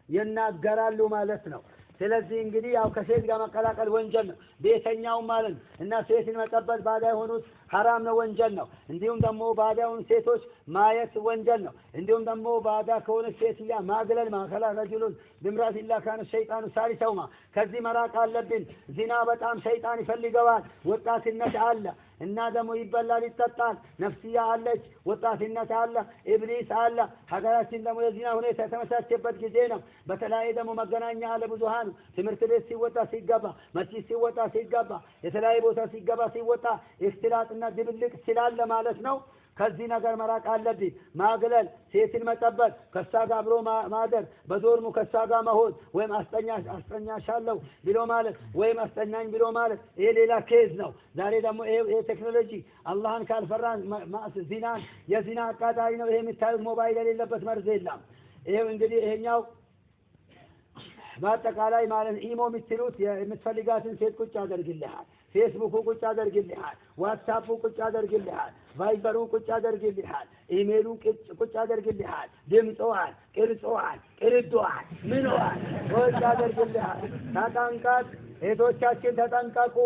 ይናገራሉ ማለት ነው። ስለዚህ እንግዲህ ያው ከሴት ጋር መቀላቀል ወንጀል ነው፣ ቤተኛው ማለት ነው። እና ሴትን መጨበጥ ባዳ የሆኑት ሐራም ነው፣ ወንጀል ነው። እንዲሁም ደግሞ ባዳ የሆኑ ሴቶች ማየት ወንጀል ነው። እንዲሁም ደግሞ ባዳ ከሆነች ሴትያ ማግለል ما خلا رجل بامرأة إلا كان الشيطان ثالثهما። ከዚህ መራቅ አለብን። ዚና በጣም ሸይጣን ይፈልገዋል። ወጣትነት አለ እና ደግሞ ይበላል፣ ይጠጣል። ነፍስያ አለች፣ ወጣትነት አለ፣ ኢብሊስ አለ። ሀገራችን ደግሞ የዚና ሁኔታ የተመቻቸበት ጊዜ ነው። በተለያየ ደግሞ መገናኛ አለ ብዙሃኑ ትምህርት ቤት ሲወጣ ሲገባ፣ መስጂድ ሲወጣ ሲገባ፣ የተለያየ ቦታ ሲገባ ሲወጣ እክትላጥና ድብልቅ ስላለ ማለት ነው። ከዚህ ነገር መራቅ አለብን። ማግለል፣ ሴትን መጠበቅ፣ ከሷ ጋር አብሮ ማደር፣ በዶርሙ ከሷ ጋር መሆን ወይም አስጠኛሻለሁ ብሎ ማለት ወይም አስጠኛኝ ብሎ ማለት ይሄ ሌላ case ነው። ዛሬ ደግሞ ይሄ ቴክኖሎጂ አላህን ካልፈራን ዚናን የዚና አቃጣሪ ነው። ይሄ የምታዩት ሞባይል የሌለበት መርዝ የለም። ይሄው እንግዲህ ይሄኛው በአጠቃላይ ማለት ኢሞ የምትሉት የምትፈልጋትን ሴት ቁጭ ያደርግልሃል። ፌስቡኩ ቁጭ ያደርግልሃል። ዋትሳፑ ቁጭ ያደርግልሃል። ቫይበሩ ቁጭ ያደርግልሃል። ኢሜሉ ቁጭ ያደርግልሃል። ድምፅዋን፣ ቅርጽዋን፣ ቅርዷን፣ ምንዋን ቁጭ ያደርግልሃል። ተጠንቀቅ፣ እህቶቻችን ተጠንቀቁ።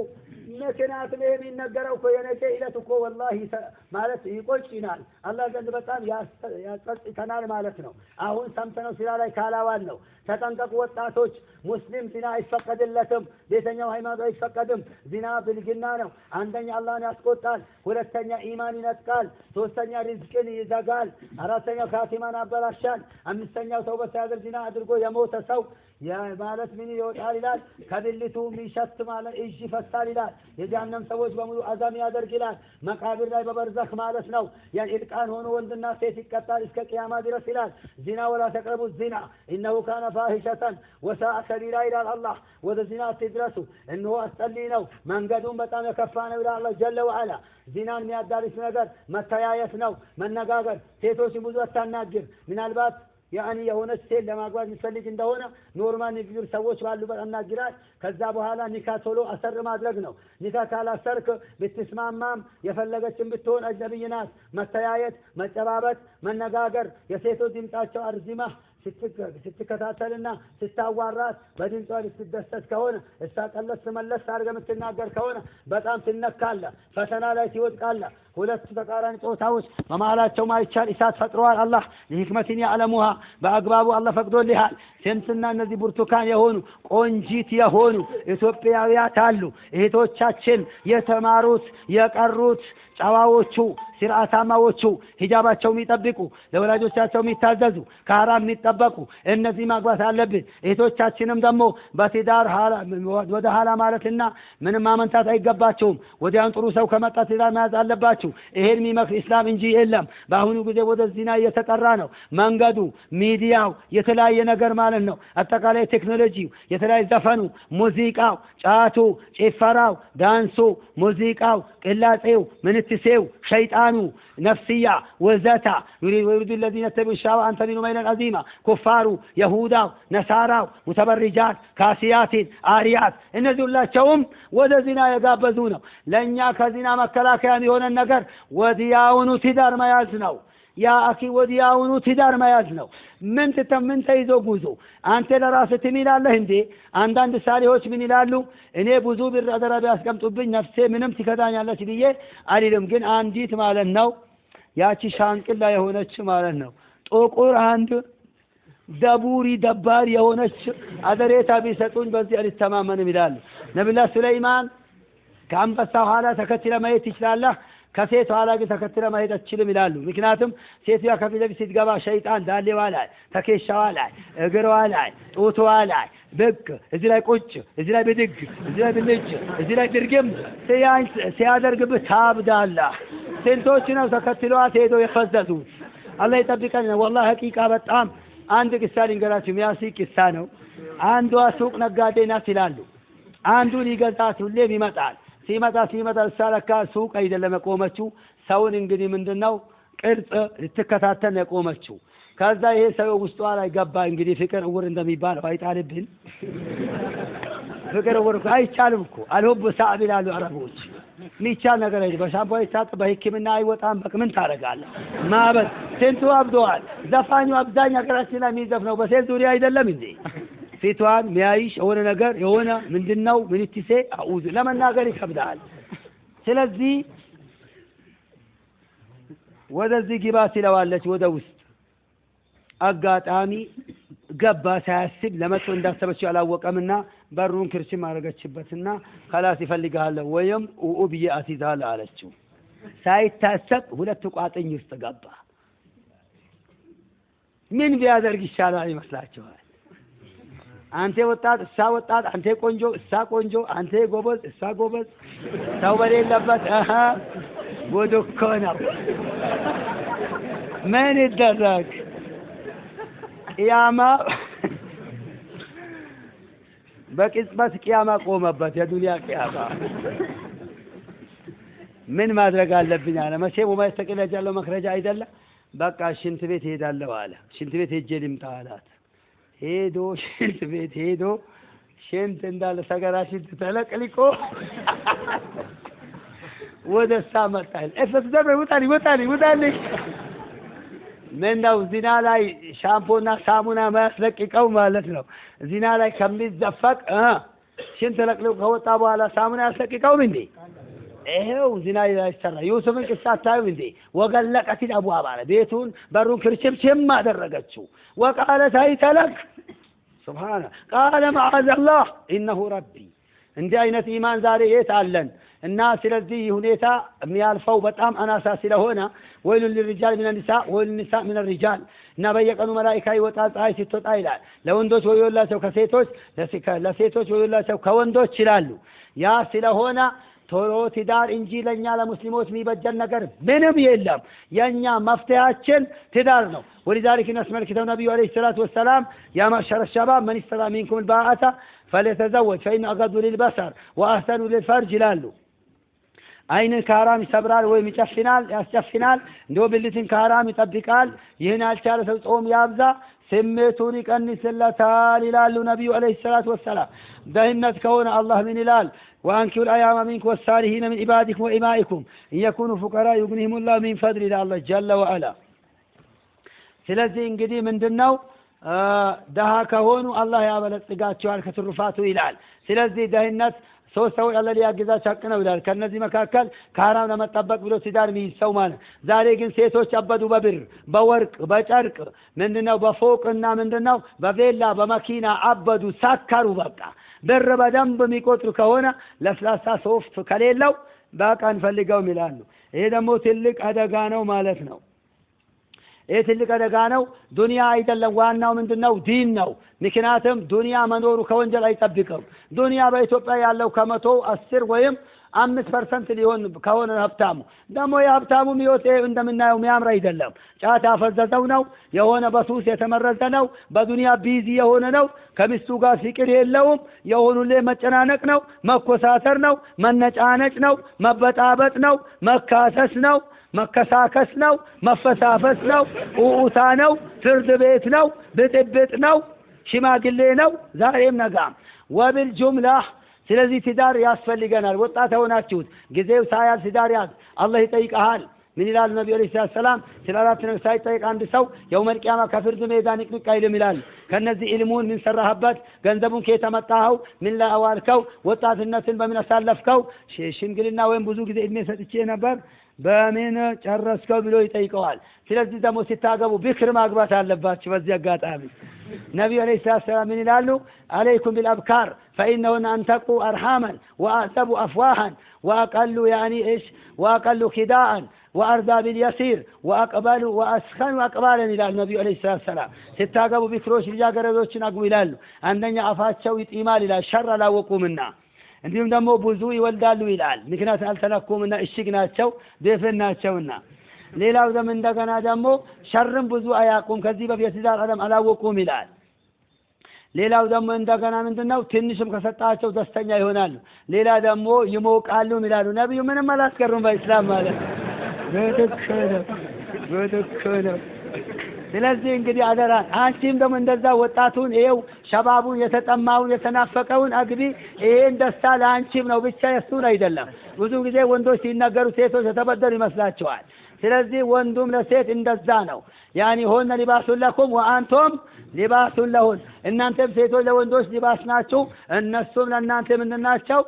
ምክንያቱም ይሄ የሚነገረው እኮ የነገ ዕለት እኮ ወላሂ ማለት ይቆጭናል፣ አላህ ዘንድ በጣም ያጸጽተናል ማለት ነው። አሁን ሰምተነው ስራ ላይ ካላዋል ነው። ተጠንቀቁ ወጣቶች። ሙስሊም ዚና አይፈቀድለትም። ቤተኛው ሃይማኖት አይፈቀድም። ዚና ብልግና ነው። አንደኛ አላህን ያስቆጣል፣ ሁለተኛ ኢማን ይነጥቃል፣ ሶስተኛ ሪዝቅን ይዘጋል፣ አራተኛው ካቲማን አበላሻል፣ አምስተኛው ተውበት ሳያደርግ ዚና አድርጎ የሞተ ሰው ማለት ምን ይወጣል ይላል? ከብልቱ የሚሸት ማለት እጅ ይፈሳል ይላል። የጀሃነም ሰዎች በሙሉ አዛም ያደርግ ይላል። መቃብር ላይ በበርዘኽ ማለት ነው። ያን ኢልቃን ሆኖ ወንድና ሴት ይቀጣል እስከ ቅያማ ድረስ ይላል። ዚና ولا تقربوا الزنا إنه كان فاحشة وساء سبيلا ይላል አላህ። ወደ ዚና አትድረሱ፣ እነሆ አስጠሊ ነው፣ መንገዱን በጣም የከፋ ነው ይላል አላህ جل وعلا። ዚናን የሚያዳርስ ነገር መተያየት ነው፣ መነጋገር። ሴቶችን ብዙ አታናግር። ምናልባት يعني የሆነች ሴት ለማግባት የሚፈልግ እንደሆነ normal ንግግር ሰዎች ባሉበት አናግራት። ከዛ በኋላ ኒካ ቶሎ አሰር ማድረግ ነው። ኒካ ካላሰርክ ብትስማማም የፈለገችን ብትሆን አጅነቢይ ናት። መተያየት፣ መጨባበጥ፣ መነጋገር የሴቶች ድምጻቸው አርዚማ ስትከታተልና ስታዋራት በድምጿ ልትደሰት ከሆነ እሷ ቀለስ መለስ አድርገህ የምትናገር ከሆነ በጣም ትነካለህ፣ ፈተና ላይ ትወድቃለህ። ሁለቱ ተቃራኒ ጾታዎች በመሃላቸው ማይቻል እሳት ፈጥረዋል። አላህ لحكمة يعلمها በአግባቡ አላህ ፈቅዶልሃል። ስንትና እነዚህ ብርቱካን የሆኑ ቆንጂት የሆኑ ኢትዮጵያውያት አሉ። እህቶቻችን የተማሩት የቀሩት ጨዋዎቹ ስርዓታማዎቹ ሂጃባቸው የሚጠብቁ ለወላጆቻቸው የሚታዘዙ ከሀራም የሚጠበቁ እነዚህ ማግባት አለብን። እህቶቻችንም ደግሞ በትዳር ወደ ኋላ ማለትና ምንም ማመንታት አይገባቸውም። ወዲያን ጥሩ ሰው ከመጣ ትዳር መያዝ አለባችሁ። ይሄን የሚመክር ኢስላም እንጂ የለም። በአሁኑ ጊዜ ወደ ዚና እየተጠራ ነው መንገዱ፣ ሚዲያው፣ የተለያየ ነገር ማለት ነው። አጠቃላይ ቴክኖሎጂው፣ የተለያየ ዘፈኑ፣ ሙዚቃው፣ ጫቱ፣ ጭፈራው፣ ዳንሱ፣ ሙዚቃው፣ ቅላጼው፣ ምንትሴው፣ ሸይጣኑ፣ ነፍስያ ወዘታ يريد الذين يتبعون الشهوات أن تميلوا ميلا عظيما ኩፋሩ፣ የሁዳው፣ ነሳራው፣ متبرجات፣ كاسيات፣ عاريات እነዚህ ሁላቸውም ወደ ዚና የጋበዙ ነው። ለእኛ ከዚና መከላከያ የሆነን ነገር ወዲያውኑ ትዳር መያዝ ነው። يا أخي ወዲያውኑ ትዳር መያዝ ነው። ምን ምን ተይዞ ጉዞ አንተ ለራስህ ትሚላለህ እንዴ? አንዳንድ ሳሊሆች ምን ይላሉ? እኔ ብዙ ብር አደራ ቢያስቀምጡብኝ ነፍሴ ምንም ትከዳኛለች ብዬ አልልም። ግን አንዲት ማለት ነው ያቺ ሻንቅላ የሆነች ማለት ነው ጥቁር አንድ ደቡሪ ደባሪ የሆነች አደሬታ ቢሰጡኝ በዚህ አልተማመንም ይላሉ። ነቢላህ ሱለይማን ከአንበሳ ኋላ ተከትለ ማየት ትችላለህ፣ ከሴት ኋላ ግን ተከትለ ማሄድ አትችልም ይላሉ። ምክንያቱም ሴትዮዋ ከፊት ለፊት ስትገባ ሸይጣን ዳሌዋ ላይ፣ ተኬሻዋ ላይ፣ እግሯ ላይ፣ ጡትዋ ላይ ብቅ እዚህ ላይ ቁጭ፣ እዚህ ላይ ብድግ፣ እዚህ ላይ ብልጭ፣ እዚህ ላይ ድርግም ሲያደርግብህ ታብዳለህ። ስንቶች ነው ተከትለዋት ሄደው የፈዘዙት? አላህ ይጠብቀን። ወላሂ ሐቂቃ በጣም አንድ ቅሳ ልንገራችሁ፣ የሚያስቅ ቅሳ ነው። አንዷ ሱቅ ነጋዴ ናት ይላሉ። አንዱ ሊገዛት ሁሌም ይመጣል። ሲመጣ ሲመጣ እሷ ለካ ሱቅ አይደለም የቆመችው፣ ሰውን እንግዲህ ምንድነው ቅርጽ ልትከታተል ነው የቆመችው። ከዛ ይሄ ሰው ውስጧ ላይ ገባ። እንግዲህ ፍቅር እውር እንደሚባለው አይጣልብን። ፍቅር እውር እኮ አይቻልም እኮ الحب صعب ይላሉ አረቦች። የሚቻል ነገር አይደለም። በሻምፖ አይታጠብ፣ በሕክምና አይወጣም። በቃ ምን ታደርጋለህ? ማበድ ስንቱ አብደዋል። ዘፋኙ አብዛኛው ሀገራችን ላይ የሚዘፍነው በሴት ዙሪያ አይደለም እንዴ? ፊቷን ሚያይሽ የሆነ ነገር የሆነ ምንድነው ምንትሴ አዑዙ ለመናገር ይከብዳል። ስለዚህ ወደዚህ ግባ ትለዋለች፣ ወደ ውስጥ አጋጣሚ ገባ ሳያስብ ለመጥቶ እንዳሰበችው አላወቀምና በሩን ክርችም አደረገችበትና خلاص ይፈልግሃለሁ ወይም ኡኡ ብዬ አስይዝሃለሁ አለችው። ሳይታሰብ ሁለት ቋጥኝ ውስጥ ገባ። ምን ቢያደርግ ይሻላል ይመስላችኋል? አንተ ወጣት እሳ ወጣት፣ አንተ ቆንጆ እሳ ቆንጆ፣ አንተ ጎበዝ እሳ ጎበዝ፣ ሰው በሌለበት አሃ ጉድ እኮ ነው። ምን ይደረግ? ቅያማ በቅጽበት ቅያማ ቆመበት፣ የዱንያ ቅያማ። ምን ማድረግ አለብኝ አለ። መቼም وما يتق الله يجعل له مخرجا አይደለ? በቃ ሽንት ቤት ሄዳለሁ አለ። ሽንት ቤት ሄጄ ልምጣ አላት። ሄዶ ሽንት ቤት ሄዶ ሽንት እንዳለ ሰገራ ሽንት ተለቅልቆ ወደ እሷ መጣ። እፈስ ደብረ ውጣልኝ ውጣልኝ ውጣልኝ። ምነው ዚና ላይ ሻምፖና ሳሙና ማያስለቅቀው ማለት ነው። ዚና ላይ ከሚዘፈቅ ሽንት ለቅልቆ ከወጣ በኋላ ሳሙና ያስለቅቀውም እንዴ? ይሄው ዚና ላይ ሰራ። ዩሱፍን ቅሳ አታዩም እንዴ? وغلقت الأبواب አለ። ቤቱን በሩን ክርችምችም አደረገችው። وقالت هيت لك سبحان قال معاذ الله إنه ربي። እንዲህ አይነት ኢማን ዛሬ የት አለን? እና ስለዚህ ይህ ሁኔታ የሚያልፈው በጣም አናሳ ስለሆነ ويل للرجال من النساء ويل للنساء من الرجال እና በየቀኑ መላኢካ ይወጣል ፀሐይ ስትወጣ ይላል። ለወንዶች ወዮላቸው ከሴቶች፣ ለሴቶች ወዮላቸው ከወንዶች ይላሉ። ያ ስለሆነ ቶሎ ትዳር እንጂ ለእኛ ለሙስሊሞች የሚበጀን ነገር ምንም የለም። የእኛ መፍትሄያችን ትዳር ነው። ولذلك አስመልክተው ነቢዩ عليه الصلاة والسلام يا معشر الشباب من استطاع منكم الباءة فليتزوج فإنه أغض للبصر وأحصن للفرج ይላሉ። አይንን ከሐራም ይሰብራል ወይም ይጨፍናል ያስጨፍናል፣ እንዲሁ ብልትን ከሐራም ይጠብቃል። ይህን ያልቻለ ሰው ጾም ያብዛ፣ ስሜቱን ይቀንስለታል ይላሉ ነቢዩ عليه الصلاة والسلام። ድህነት ከሆነ አላህ ምን ይላል? وأنكحوا الأيامى منكم والصالحين من عبادكم وإمائكم إن يكونوا فقراء يغنهم الله من فضله ይላል አላህ جل وعلا። ስለዚህ እንግዲህ ምንድነው ደሃ ከሆኑ አላህ ያበለጽጋቸዋል ከትሩፋቱ ይላል። ስለዚህ ድህነት ሶስት ሰዎች አላህ ሊያግዛቸው ሐቅ ነው ይላል። ከነዚህ መካከል ከሐራም ለመጠበቅ ብሎ ትዳር የሚይዝ ሰው ማለት። ዛሬ ግን ሴቶች አበዱ በብር በወርቅ በጨርቅ ምንድነው በፎቅና ምንድነው በቬላ በመኪና አበዱ፣ ሳከሩ። በቃ ብር በደንብ የሚቆጥሩ ከሆነ ለስላሳ ሶፍት ከሌለው በቃ እንፈልገውም ይላሉ። ይሄ ደግሞ ትልቅ አደጋ ነው ማለት ነው። ይህ ትልቅ አደጋ ነው። ዱንያ አይደለም ዋናው ምንድነው? ዲን ነው። ምክንያቱም ዱንያ መኖሩ ከወንጀል አይጠብቅም። ዱንያ በኢትዮጵያ ያለው ከ110 ወይም 5% ሊሆን ከሆነ ሀብታሙ ደግሞ የሀብታሙ ህይወት እንደምናየው የሚያምር አይደለም። ጫት ያፈዘዘው ነው፣ የሆነ በሱስ የተመረዘ ነው፣ በዱንያ busy የሆነ ነው፣ ከሚስቱ ጋር ፍቅር የለውም። የሆኑ መጨናነቅ ነው፣ መኮሳተር ነው፣ መነጫነጭ ነው፣ መበጣበጥ ነው፣ መካሰስ ነው፣ መከሳከስ ነው፣ መፈሳፈስ ነው፣ ኡኡታ ነው፣ ፍርድ ቤት ነው፣ ብጥብጥ ነው፣ ሽማግሌ ነው፣ ዛሬም ነጋም وبالجملة። ስለዚህ ትዳር ያስፈልገናል። ወጣት የሆናችሁት ጊዜው ሳያልፍ ትዳር ያዝ፣ አላህ ይጠይቀሃል። ምን ይላል ነቢዩ عليه السلام? ስለ አራት ነገር ሳይጠይቅ አንድ ሰው يوم القيامة ከፍርድ ሜዳ ንቅንቅ አይልም ይላል። ከነዚህ ኢልሙን ምን ሰራህበት፣ ገንዘቡን ከየት አመጣኸው፣ ምን ላይ አዋልከው፣ ወጣትነትን በምን አሳለፍከው፣ ሽምግልና ወይም ብዙ ጊዜ እድሜ ሰጥቼ ነበር በምን ጨረስከው ብሎ ይጠይቀዋል። ስለዚህ ደግሞ ሲታገቡ بكر ማግባት አለባችሁ። በዚህ አጋጣሚ ነቢዩ عليه الصلاة والسلام ምን ይላሉ? عليكم بالأبكار فإنهن أنطق أرحاما وأعذب أفواها وأقل يعني إيش وأقل خداعا وأرضى باليسير وأقبل وأسخن إقبالا ይላሉ ነቢዩ عليه الصلاة والسلام። ስታገቡ ቢክሮች ልጃገረዶችን አግቡ ይላሉ። አንደኛ አፋቸው ይጢማል ይላል፣ ሸር አላወቁምና እንዲሁም ደግሞ ብዙ ይወልዳሉ ይላል። ምክንያቱም አልተነኩምና እሽግ ናቸው ድፍን ናቸውና። ሌላው ደግሞ እንደገና ደግሞ ሸርም ብዙ አያውቁም፣ ከዚህ በፊት የትዳር ዓለም አላወቁም ይላል። ሌላው ደግሞ እንደገና ምንድነው ትንሽም ከሰጣቸው ደስተኛ ይሆናሉ። ሌላ ደግሞ ይሞቃሉ ይላሉ ነቢዩ። ምንም አላስቀሩም በኢስላም ማለት ነው። ስለዚህ እንግዲህ አደራ አንቺም ደግሞ እንደዛ ወጣቱን ይኸው ሸባቡን የተጠማውን የተናፈቀውን አግቢ። ይሄን ደስታ ለአንቺም ነው ብቻ የእሱን አይደለም። ብዙ ጊዜ ወንዶች ሲናገሩ ሴቶች የተበደሉ ይመስላቸዋል። ስለዚህ ወንዱም ለሴት እንደዛ ነው። يعني هن لباس لكم وأنتم لباس لهن። እናንተም ሴቶች ለወንዶች لباس ናችሁ፣ እነሱም ለእናንተ ምንድን ናቸው?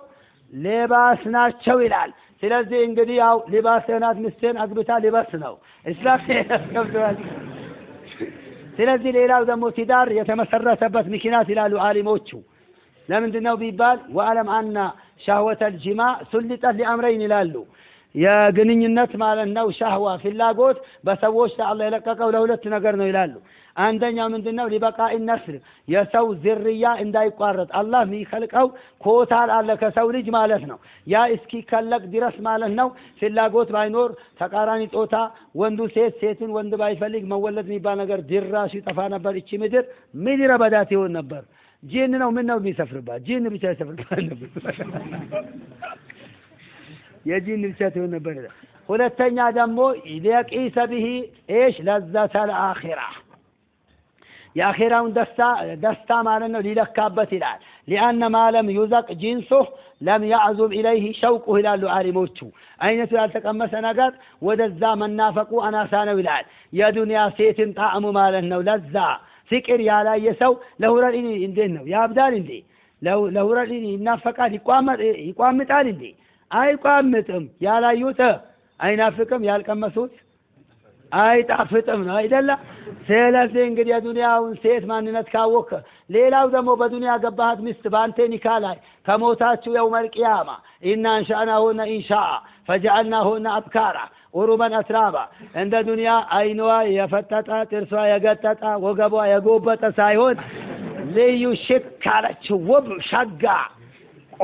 لباس ናቸው ይላል። ስለዚህ እንግዲህ ያው لباس ናት ሚስትን አግብታ لباس ነው እስላም ያስከብተዋል። ስለዚህ ሌላው ደግሞ ትዳር የተመሰረተበት ምክንያት ይላሉ አሊሞቹ ለምንድን ነው ቢባል واعلم أن شهوة الجماع سلطت لأمرين ይላሉ። የግንኙነት ማለት ነው شهوة ፍላጎት በሰዎች ላይ አላህ የለቀቀው ለሁለት ነገር ነው ይላሉ። አንደኛው ምንድነው? لبقاء النسل የሰው ዝርያ እንዳይቋረጥ አላህ የሚከልቀው ኮታ አለ ከሰው ልጅ ማለት ነው። ያ እስኪከለቅ ድረስ ማለት ነው ፍላጎት ባይኖር ተቃራኒ ጾታ ወንዱ ሴት ሴቱን ወንድ ባይፈልግ መወለድ የሚባል ነገር ድራሹ ይጠፋ ነበር። እቺ ምድር ምድረ በዳ ትሆን ነበር። ጂን ነው ምን ነው የሚሰፍርባት? ጂን ብቻ ይሰፍርባት ነበር። የጂን ብቻ ትሆን ነበር። ሁለተኛ ደግሞ ليقيس به إيش لذة الآخرة የአኺራውን ደስታ ማለት ነው ሊለካበት ይላል። لأن ما لم يذق جنسه لم يعظم إليه شوقه ይላሉ አሊሞቹ። አይነቱ ያልተቀመሰ ነገር ወደዛ መናፈቁ አናሳ ነው ይላል። የዱንያ ሴትን ጣዕሙ ማለት ነው ለዛ ፍቅር ያላየ ሰው ለ حور العين እንዴት ነው ያብዳል እንዴ? ለ حور العين ይናፈቃል ይቋምጣል እንዴ? አይቋምጥም። ያላዩት አይናፍቅም፣ ያልቀመሱት አይጣፍጥም ነው አይደለ? ስለዚህ እንግዲህ የዱንያውን ሴት ማንነት ካወቅህ፣ ሌላው ደግሞ በዱንያ ገባሃት ሚስት በአንተ ኒካ ላይ ከሞታችሁ يوم القيامة إنا أنشأناهن إنشاء فجعلناهن أبكارا عربا أترابا እንደ ዱንያ አይኗ የፈጠጠ ጥርሷ የገጠጠ ወገቧ የጎበጠ ሳይሆን ልዩ ሽክ አለች ውብ ሸጋ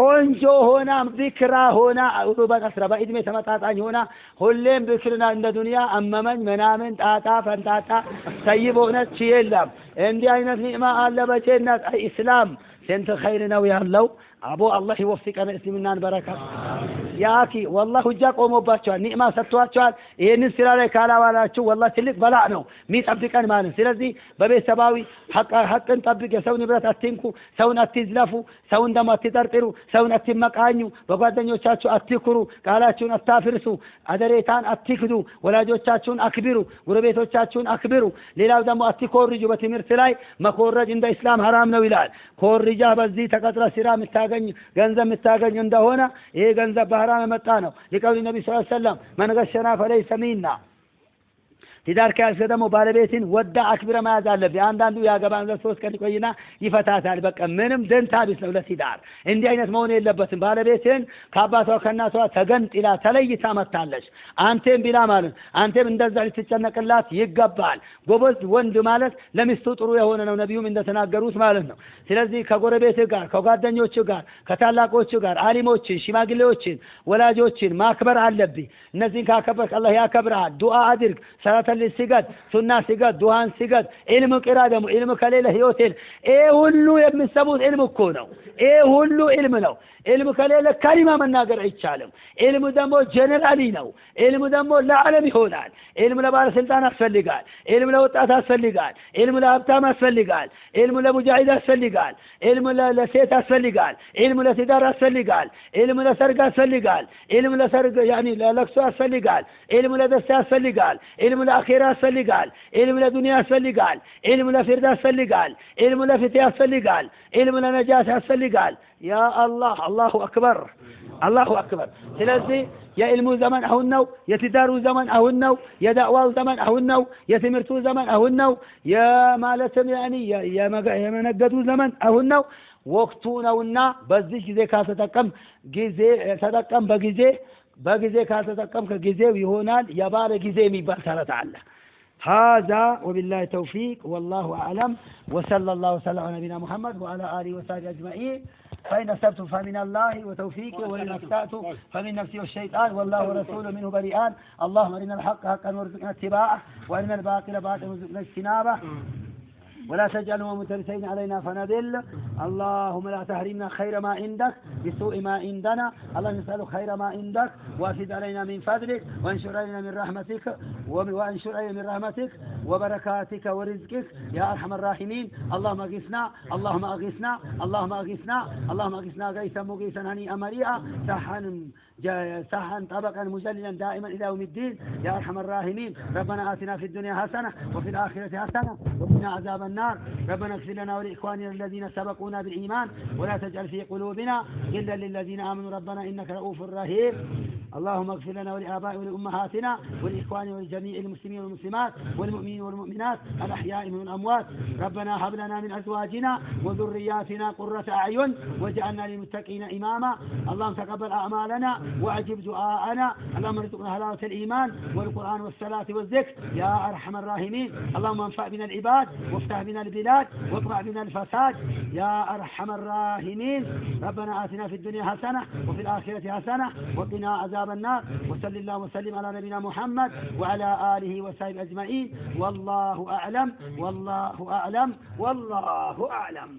ቆንጆ ሆና بكرا ሆና عربا أترابا በእድሜ ተመጣጣኝ ሆና ሁሌም ብክርና እንደ ዱንያ አመመኝ ምናምን ጣጣ ፈንጣጣ ሰይብ ሆነች የለም። እንዲህ አይነት ኒዕማ አለ በጀነት። ኢስላም ስንት ኸይር ነው ያለው። አቦ አላህ ይወፍቀን እስልምናን በረካ يا أخي والله ሁጃ ቆሞባቸዋል። ኒዕማ ሰጥቷቸዋል። ይህንን ስራ ላይ ካላዋላችሁ والله ትልቅ በላእ ነው የሚጠብቀን ማለት። ስለዚህ በቤተሰባዊ ሐቅን ጠብቅ። የሰው ንብረት አትንኩ፣ ሰውን አትዝለፉ፣ ሰውን ደግሞ አትጠርጥሩ፣ ሰውን አትመቃኙ፣ በጓደኞቻችሁ አትኩሩ፣ ቃላችሁን አታፍርሱ፣ አደሬታን አትክዱ፣ ወላጆቻችሁን አክብሩ፣ ጎረቤቶቻችሁን አክብሩ። ሌላው ደግሞ አትኮርጁ። በትምህርት ላይ መኮረጅ እንደ እስላም ሐራም ነው ይላል። ኮርጃ በዚህ ተቀጥረ ስራ የምታገኝ ገንዘብ የምታገኝ እንደሆነ ይሄ ገንዘብ በሐራም የመጣ ነው። لقول النبي صلى الله عليه وسلم من غشنا فليس منا። ትዳር ከያዝክ ደግሞ ባለቤትን ወዳ አክብረ መያዝ አለብህ። አንዳንዱ ያገባን ሶስት ቀን ይቆይና ይፈታታል። በቃ ምንም ደንታ ቢስ ነው ለትዳር። እንዲህ አይነት መሆን የለበትም። ባለቤትን ከአባቷ ከእናቷ ተገንጥላ ተለይታ መታለች። አንቴም ቢላ ማለት አንቴም እንደዛ ልትጨነቅላት ይገባል። ጎበዝ ወንድ ማለት ለሚስቱ ጥሩ የሆነ ነው፣ ነቢዩም እንደተናገሩት ማለት ነው። ስለዚህ ከጎረቤትህ ጋር፣ ከጓደኞች ጋር፣ ከታላቆች ጋር አሊሞችን፣ ሽማግሌዎችን፣ ወላጆችን ማክበር አለብህ። እነዚህን ካከበርክ አላህ ያከብርሃል። ዱዓ አድርግ፣ ሰላተል ሲገድ፣ ሱና ሲገድ፣ ዱሃን ሲገድ፣ ኢልም ቅራ። ደግሞ ኢልም ከሌለ ህይወት የለም። ይሄ ሁሉ የምትሰሙት ኢልም እኮ ነው። ይሄ ሁሉ ኢልም ነው። ኢልም ከሌለ ከሊማ መናገር አይቻልም። ኢልም ደግሞ generally ነው። ኢልም ደግሞ ለዓለም ይሆናል። ኢልም ለባለስልጣን ያስፈልጋል። ኢልም ለወጣት ያስፈልጋል። ኢልም ለሀብታም ያስፈልጋል። ኢልም ለሙጃሂድ ያስፈልጋል። ኢልም ለሴት ያስፈልጋል። ኢልም ለትዳር ያስፈልጋል። ኢልም ለሰርግ ያስፈልጋል። ኢልም ለሰርግ يعني ለለቅሶ ያስፈልጋል። ኢልም ለደስታ ያስፈልጋል። ኢልም ለአኼራ ያስፈልጋል። ኢልም ለዱንያ ያስፈልጋል። ኢልም ለፍርድ ያስፈልጋል። ኢልም ለፍትህ ያስፈልጋል። ኢልም ለነጃት ያስፈልጋል። يا الله الله أكبر الله أكبر። ስለዚህ የኢልሙ ዘመን አሁን ነው። የትዳሩ ዘመን አሁን ነው። የዳዕዋው ዘመን አሁን ነው። የትምህርቱ ዘመን አሁን ነው። የማለትም يعني የመነገዱ ዘመን አሁን ነው። ወቅቱ ነውና በዚህ ጊዜ ካልተጠቀም ጊዜ ተጠቀም በጊዜ በጊዜ ካልተጠቀም ከጊዜው ይሆናል የባለ ጊዜ የሚባል ተረት አለ። هذا وبالله التوفيق والله أعلم وصلى الله وسلم على نبينا محمد وعلى آله وصحبه أجمعين. فإن أصبت فمن الله وتوفيقه وإن أخطأت فمن نفسي والشيطان والله ورسوله منه بريئان. اللهم أرنا الحق حقا وارزقنا اتباعه وأرنا الباطل باطلا وارزقنا اجتنابه. ولا تجعلنا مترسين علينا فنذل. اللهم لا تحرمنا خير ما عندك بسوء ما عندنا. اللهم نسألك خير ما عندك، وافد علينا من فضلك، وانشر علينا من رحمتك، وانشر علينا من رحمتك وبركاتك ورزقك يا أرحم الراحمين. اللهم أغثنا، اللهم أغثنا، اللهم أغثنا، اللهم أغثنا غيثا مغيثا هنيئا مريئا سحا طبقا مجللا دائما إلى يوم الدين يا أرحم الراحمين. ربنا آتنا في الدنيا حسنة وفي الآخرة حسنة وقنا عذاب النار. ربنا اغفر لنا ولإخواننا الذين سبقونا بالإيمان ولا تجعل في قلوبنا غلا للذين آمنوا ربنا إنك رؤوف رحيم. اللهم اغفر لنا ولآبائنا ولأمهاتنا ولإخواننا ولجميع المسلمين والمسلمات والمؤمنين والمؤمنات الأحياء من الأموات. ربنا هب لنا من أزواجنا وذرياتنا قرة أعين واجعلنا للمتقين إماما. اللهم تقبل أعمالنا وأجب دعاءنا. اللهم ارزقنا حلاوة الإيمان والقرآن والصلاة والذكر يا أرحم الراحمين. اللهم انفع بنا العباد وافتح بنا البلاد واقمع بنا الفساد يا أرحم الراحمين. ربنا آتنا في الدنيا حسنة وفي الآخرة حسنة وقنا عذاب النار. وصل الله وسلم على نبينا محمد وعلى آله وصحبه أجمعين. والله أعلم، والله أعلم، والله أعلم.